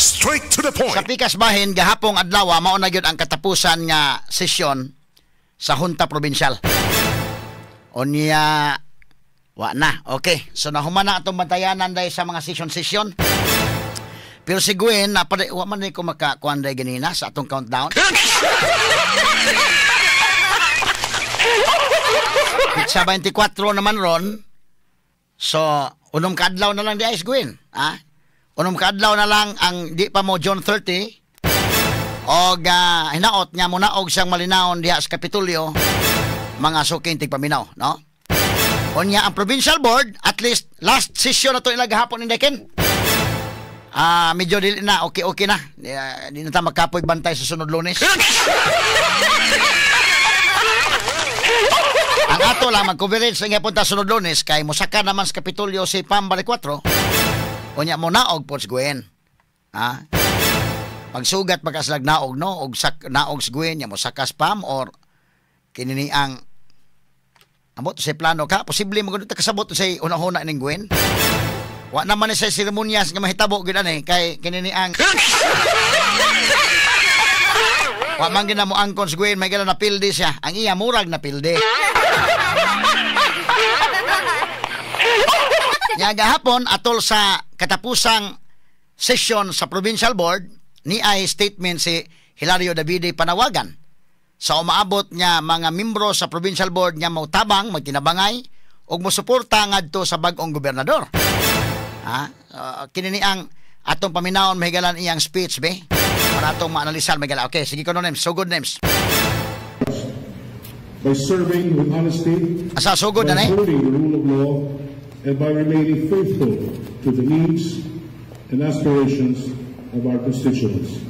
Straight to the point. Sa pikas bahin, gahapong adlaw, mao na gyud ang katapusan nga sesyon sa Junta Provincial. Unya wa na. Okay. So nahuman na atong bantayanan dahil sa mga session-session. Pero si Gwen, wa man ni ko makakuan day ganina sa atong countdown. Pitsa 24 naman ron. So, unom kaadlaw na lang di ay Gwen. Ha? Unom kaadlaw na lang ang di pa mo June 30. Og hinaot nga munaog siyang malinawon diha sa Kapitolyo, mga suking tigpaminaw, no? Unya ang provincial board, at least last session na to ila gahapon ni Ken. Medyo dili na, okay okay na. Di na ta makapoy bantay sa sunod Lunes. Ang ato lang mag-coverage sa nga punta sunod Lunes kay mosaka naman sa Kapitolyo si Pam Baricuatro. Unya mo naog po si Gwen. Ha? Pagsugat pagkaslag naog, no, og sak naog si Gwen, nya mosaka Pam or kinini ang ambot sa plano ka, posible mo ta kasabot sa una-una ning Gwen. Wa naman ni sa seremonyas nga mahitabo gyud ani kay kinini ang wa man gina mo angkon si Gwen, may gala na pildi siya. Ang iya murag na pildi. Nya gahapon atol sa katapusang session sa provincial board ni ay statement si Hilario Davide panawagan sa umaabot nga mga membro sa provincial board nga mautabang magtinabangay ug mosuporta ngadto sa bag-ong gobernador. Ha? Kini ang atong paminawon mahigalan iyang speech be para atong maanalisar mahigala. Okay, sige ko no names, so good names. By serving with honesty, asa sugod by na eh? Upholding the rule of law, and by remaining faithful to the needs and aspirations of our constituents.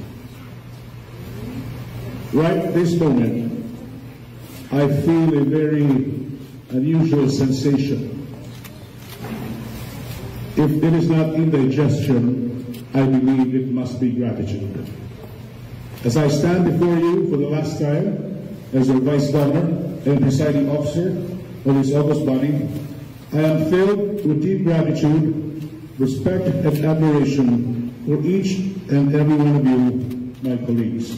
Right this moment, I feel a very unusual sensation. If it is not indigestion, I believe it must be gratitude. As I stand before you for the last time as your Vice Governor and presiding officer of this august body, I am filled with deep gratitude, respect, and admiration for each and every one of you, my colleagues.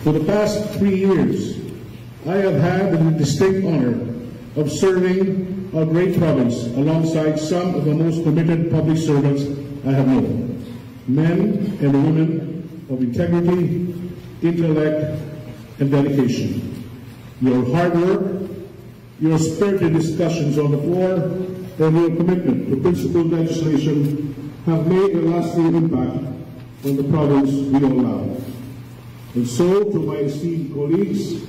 For the past 3 years, I have had the distinct honor of serving our great province alongside some of the most committed public servants I have known, men and women of integrity, intellect, and dedication. Your hard work, your spirited discussions on the floor, and your commitment to principled legislation have made a lasting impact on the province we all love. And so, to my esteemed colleagues,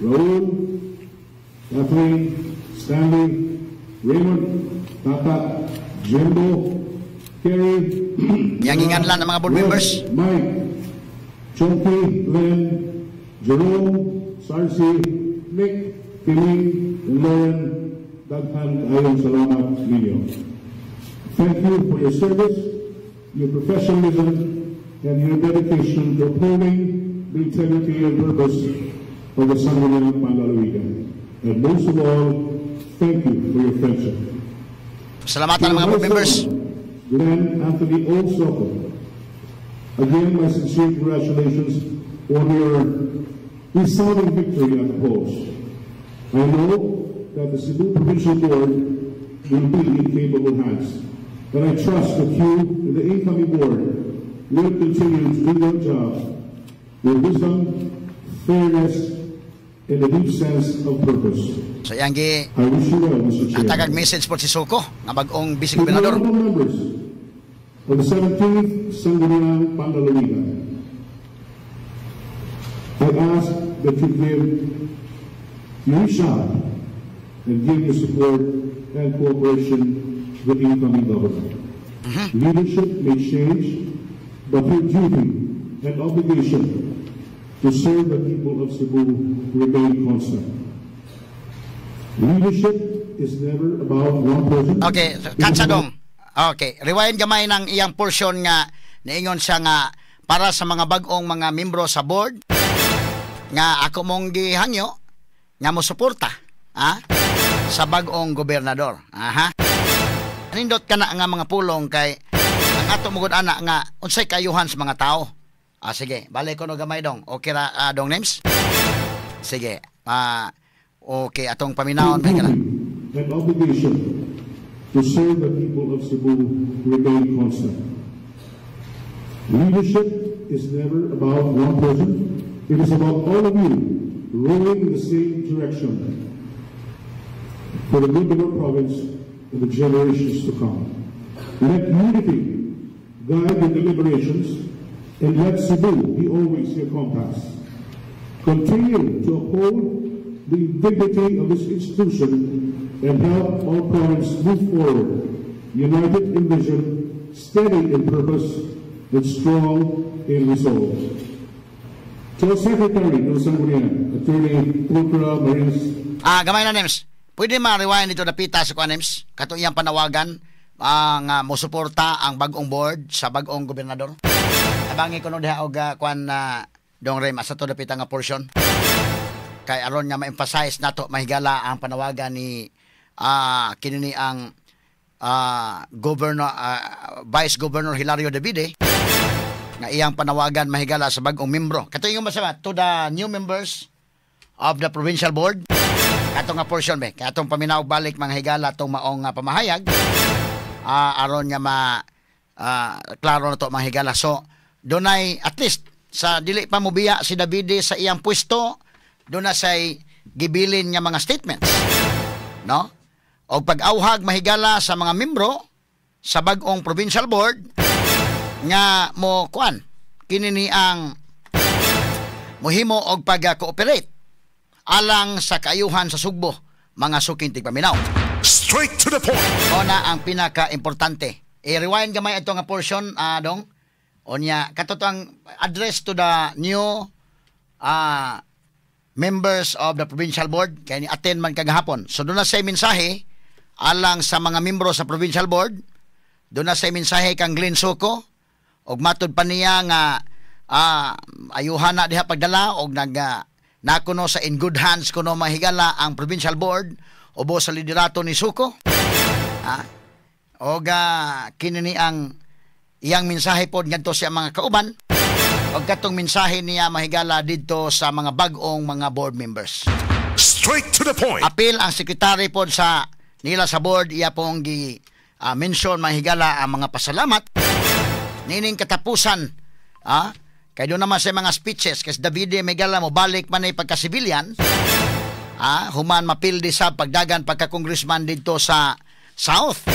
Raul, Kathleen, Stanley, Raymond, Tata, Jimbo, Kerry, Yang inganlan ng mga board members. Mike, Chonky, Lynn, Jerome, Sarsi, Nick, Kiling, and Lauren, daghan kayong salamat ninyo. Thank you for your service, your professionalism, and your dedication to upholding the integrity and purpose of the Sangguniang Panlalawigan. And most of all, thank you for your friendship. Salamatan mga board members. Glenn Anthony O. Soco. Again, my sincere congratulations on your resounding victory at the polls. I know that the Cebu Provincial Board will be in capable hands, and I trust that you and the incoming board will continue to do your job with wisdom, fairness, and a deep sense of purpose. So yang gi I wish you well, Mr. Chair. Atagag message po si Soco nga bag-ong vice To the gobernador. honorable members of the 17th Sangguniang Panlalawigan, I ask that you give you reach out and give your support and cooperation to the incoming government. Leadership may change, but your duty and obligation to serve the people of Cebu remain constant. Leadership is never about one person. Okay, katsa dong. Okay, rewind gamay ng iyang portion nga niingon siya nga para sa mga bag-ong mga membro sa board nga ako mong gihangyo nga mo suporta, ha, sa bag-ong gobernador. Aha. Nindot ka na nga mga pulong kay ang Ang ato mugod ana nga unsay kayuhan sa mga tao. Ah, sige, balik ko no gamay, dong. Okay ra, dong names? Sige. Ah, okay, atong paminawon may kana. And obligation to serve the people of Cebu remain constant. Leadership is never about one person. It is about all of you rowing in the same direction for the good of our province and the generations to come. Let unity guide your deliberations and let Cebu be always your compass. Continue to uphold the dignity of this institution and help our province move forward, united in vision, steady in purpose, and strong in resolve. To our Secretary of Sangguniang, Attorney Pulcra Maris Ah, gamay na, Nems. Pwede ma-rewind dito dapita sa kuan, Nems? Katong iyang panawagan ang mosuporta ang bag-ong board sa bag-ong gobernador. Tabangi ko no diha og kuan na, Dong Rem, asa to dapita nga portion. Kay aron nga ma-emphasize nato, mahigala, ang panawagan ni kini ni ang governor Vice Governor Hilario Davide nga iyang panawagan, mahigala, sa bag-ong membro. Kato yung masama to the new members of the provincial board. Kato nga portion be. Kaya atong paminaw balik, mga higala, atong maong pamahayag aron nga ma klaro na to, mga higala. So dunay at least sa dili pa mobiya si Davide sa iyang pwesto, doon na say gibilin nga mga statements. No? O pag-auhag, mahigala, sa mga membro sa bag-ong provincial board nga mo kuan kini ni ang mohimo og pag-cooperate alang sa kaayuhan sa Sugbo, mga suking tigpaminaw. Straight to the point. Mao na ang pinaka-importante. I-rewind gamay ato nga portion, dong. Unya kato to ang address to the new members of the provincial board kay ni attend man kagahapon. So doon na say mensahe alang sa mga membro sa provincial board. Doon na say mensahe kang Glenn Soco og matud pa niya nga ayuhan na diha pagdala og nag nakuno sa in good hands kuno, mahigala, ang provincial board ubo sa liderato ni Soco. Ah, og kini ni ang iyang mensahe pod ngadto sa mga kauban og katong mensahe niya, mahigala, didto sa mga bag-ong mga board members. Straight to the point. Apil ang sekretary pod sa nila sa board, iya pong gi mention, mahigala, ang mga pasalamat nining katapusan kay doon naman sa mga speeches kasi Davide, mahigala, mo balik man ay pagka-civilian human mapildi sa pagdagan pagka-congressman didto sa South,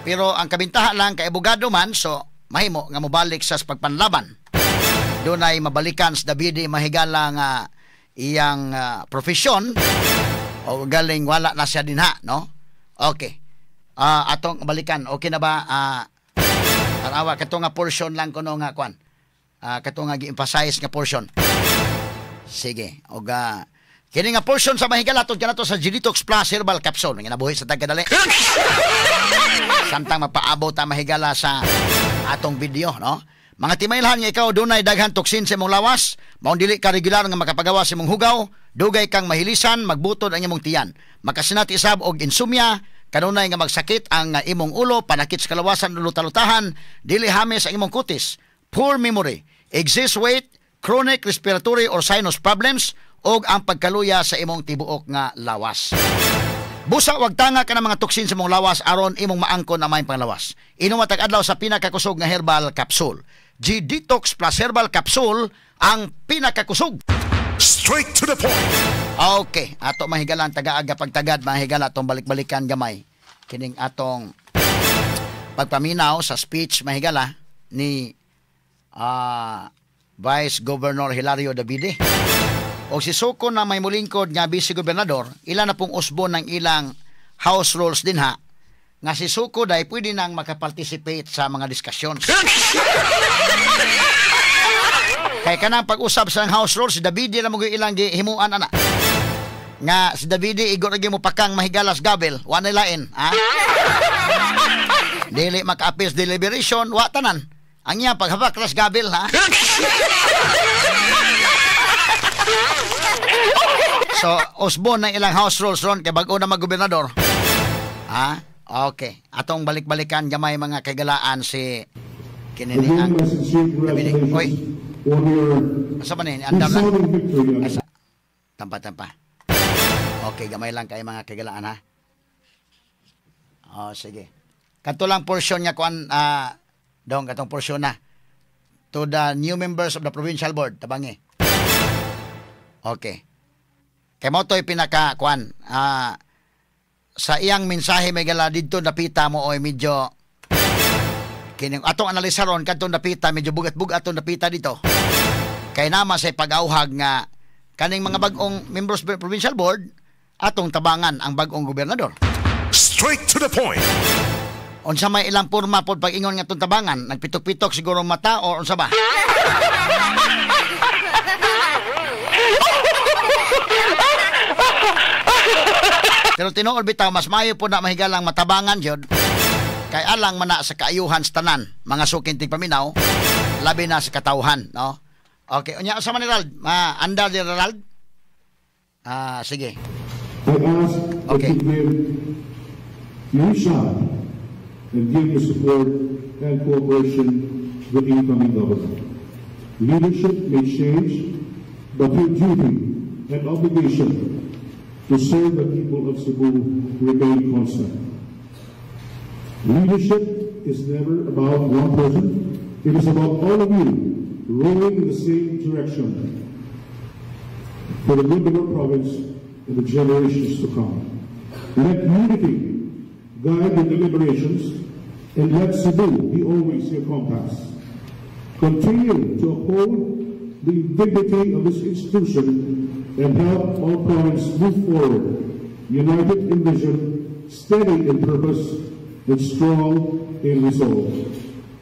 pero ang kabintaha lang kay abogado man, so mahimo nga mobalik sa pagpanlaban. Doon ay mabalikan sa Davide, mahigala, nga iyang profesyon o galing wala na siya dinha, no? Okay, atong balikan. Okay na ba? Tanawa kato nga portion lang kuno nga kwan, kato nga gi-emphasize nga portion. Sige, og kini nga portion sa, mahigala, tud kanato sa Genetox Plus Herbal Capsule nga nabuhi sa tagkadali samtang mapaabot ta, mahigala, sa atong video, no? Mga timailhan nga ikaw dunay daghan toksin sa imong lawas, maong dili ka regular nga makapagawa sa imong hugaw, dugay kang mahilisan, magbutod ang imong tiyan. Makasinati sab og insomnia, kanunay nga magsakit ang imong ulo, panakit sa kalawasan, lutalutahan, dili hames ang imong kutis, poor memory, excess weight, chronic respiratory or sinus problems, ug ang pagkaluya sa imong tibuok nga lawas. Busa wag tanga ka ng mga toksin sa imong lawas aron imong maangkon ang maayong panglawas. Inuma tag adlaw sa pinakakusog nga herbal capsule. G-Detox Plus Herbal Capsule, ang pinakakusog. Straight to the point. Okay, ato, mahigalan, taga-aga pagtagad, mahigala, atong balik-balikan gamay kining atong pagpaminaw sa speech, mahigala, ni Vice Governor Hilario Davide. O si Soco na may mulingkod nga vice gobernador, ila na pong usbon ng ilang house rules din ha, nga si Soco day pwede nang makaparticipate sa mga discussions. Kay kanang pag-usab sa house rules, si Davide na mo ilang gihimuan ana. Nga si Davide igo ra mo pakang, mahigalas, gavel, wa na lain, ha? Dili maka-appeal deliberation, wa tanan. Ang iya paghabak ras gavel, ha? So, usbon ng ilang house rules ron kay bag-o na mag-gobernador. Ha? Okay. Atong balik-balikan gamay, mga kagalaan, si Kini ni Again, ang my sincere Davide. Oy. congratulations on your Asa ba ni andam lang? resounding victory on Asa? Tampa tampa. Okay, gamay lang kay mga kagalaan ha. Oh, sige. Kato lang portion nga kuan dong katong portion na to the new members of the provincial board tabangi. Okay. Kay mo to'y pinaka kuan sa iyang mensahe may gala didto napita mo oy medyo kining atong analisaron kadtong napita medyo bugat-bugat atong napita dito. Kay nama sa pag-auhag nga kaning mga bag-ong members of the provincial board atong tabangan ang bag-ong gobernador. Straight to the point. Unsa may ilang porma pod pag-ingon nga atong tabangan, nagpitok-pitok siguro mata o unsa ba? Pero tinuod bitaw mas maayo po na mahigalang matabangan jud kay alang man na sa kaayuhan sa tanan mga suking tigpaminaw labi na sa katawhan, no? Okay, unya sa man ni Rald? Ma andar di Rald? Ah, sige. I ask that Okay. you give your shot and give your support and cooperation to the incoming governor. Leadership may change, but your duty and obligation to serve the people of Cebu remain constant. Leadership is never about one person. It is about all of you rowing in the same direction for the good of our province and the generations to come. Let unity guide your deliberations and let Cebu be always your compass. Continue to uphold the dignity of this institution and help our province move forward, united in vision, steady in purpose, and strong in resolve.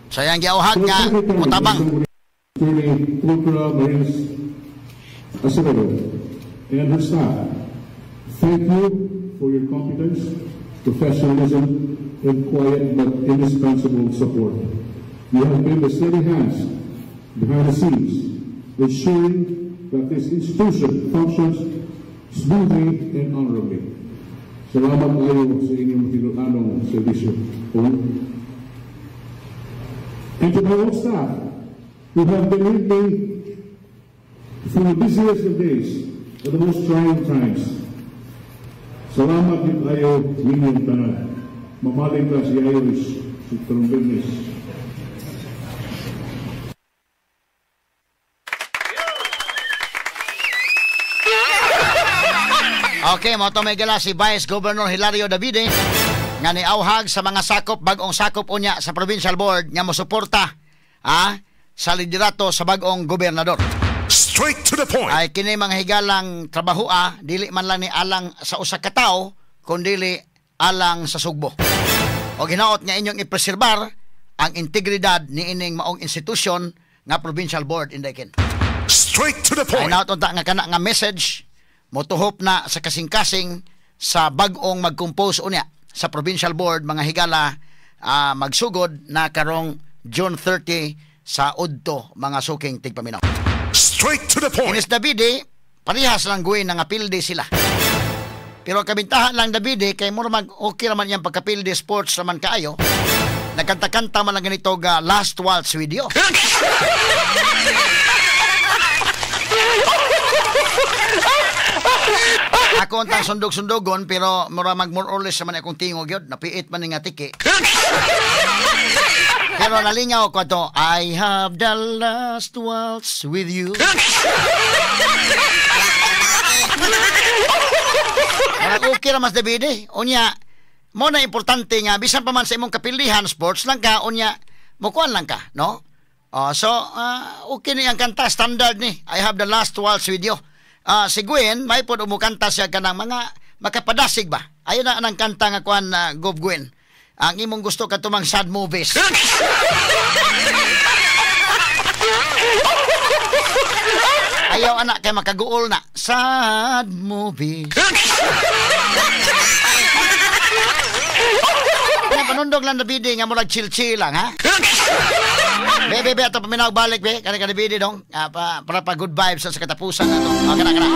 So yang giauhag nga mutabang. Attorney Pulcra Marines Acevedo and her staff, thank you for your competence, professionalism, and quiet but indispensable support. You have been the steady hands behind the scenes, ensuring that this institution functions smoothly and honorably. Salamat kayo sa inyong tinuanong serbisyo. And to my own staff, who have been with me through the busiest of days and the most trying times. Salamat din kayo ninyong tanan. Mamaling ka si Irish, si Trombenes. Okay, mo to may gala si Vice Governor Hilario Davide nga niauhag sa mga sakop, bag-ong sakop unya sa provincial board nga mosuporta sa liderato sa bag-ong gobernador. Straight to the point. Ay kini mga higalang trabaho dili man lang ni alang sa usa ka tawo kundili alang sa Sugbo. O ginaot nga inyong ipreserbar ang integridad niining maong institusyon nga provincial board inday ken. Straight to the Ay point. naot unta nga kana nga message motuhop na sa kasing-kasing sa bag-ong mag-compose unya sa provincial board mga higala magsugod na karong June 30 sa udto mga suking tigpaminaw. Straight to the point. Ines Davide, parehas lang guwin nga pildi sila. Pero kabintahan lang Davide kay mura mag okay raman iyang pagkapildi sports raman kaayo. Nagkanta-kanta man lang ganito ga Last Waltz with You. Ako ang tang sundog-sundogon pero mura mag more or less naman akong tingog yun. Napiit man nga tiki. Pero nalingaw ko ato, I have the last waltz with you. Murag okay ra mas Davide. Unya, mo na importante nga bisan pa man sa imong kapilihan sports lang ka unya mokuan lang ka, no? So okay ni ang kanta standard ni I have the last waltz with you. Si Gwen may pod umukanta siya kanang mga makapadasig ba. Ayon na ang kanta nga kuan na Gov Gwen. Ang imong gusto katumang sad movies. Ayaw anak kay makaguol na. Sad movies. Panundog lang Davide nga murag chill-chill lang ha. Be be be ato paminaw balik be kani ka Davide dong para pa good vibes sa katapusan ato. Oh, kana kana.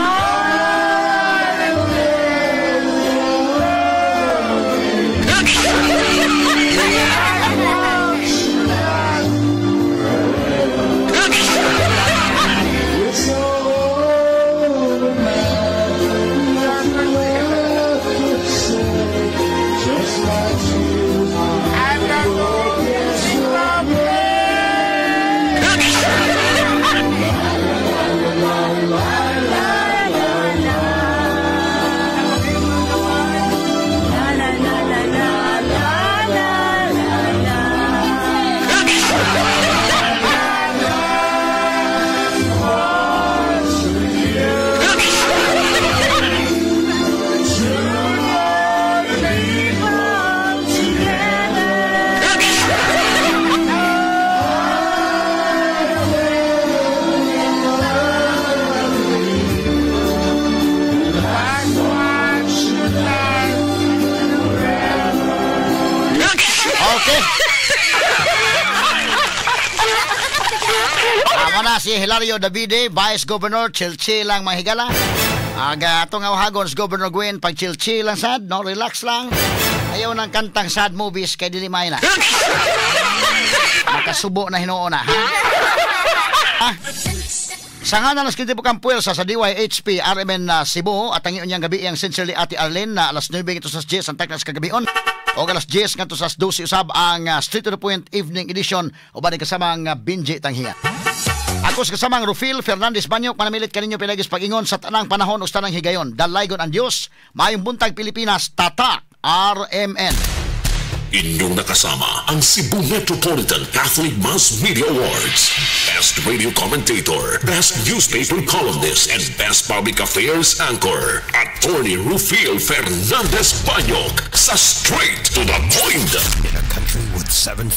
Amo na si Hilario Davide, Vice Governor, chill-chill lang, mga higala. Aga atong awhagon si Governor Gwen, pag chill-chill lang sad, no, relax lang. Ayaw ng kantang sad movies kay dili may na. Makasubo na hinuon na, ha? Ha? Sa nga na alas 15 kang puwersa sa DYHP RMN na Cebu at ang inyong gabi ang sincerely Ate Arlene na alas 9 ito sa 10 ang taknas kagabion o alas 10 ngadto sa 12 usab ang Straight to the Point Evening Edition uban ni kasamang Benji Tanghiya. Ako sa kasamang Rufil Fernandez Banyok manamilit kaninyo pinagis pag-ingon sa tanang panahon o sa tanang higayon. Dalaygon ang Dios, maayong buntag, Pilipinas, Tatak RMN. Inyong nakasama ang Cebu Metropolitan Catholic Mass Media Awards. Best Radio Commentator, Best Newspaper Columnist, and Best Public Affairs Anchor, Attorney Rufil Fernandez Banyok sa Straight to the Point. In a country with 7,000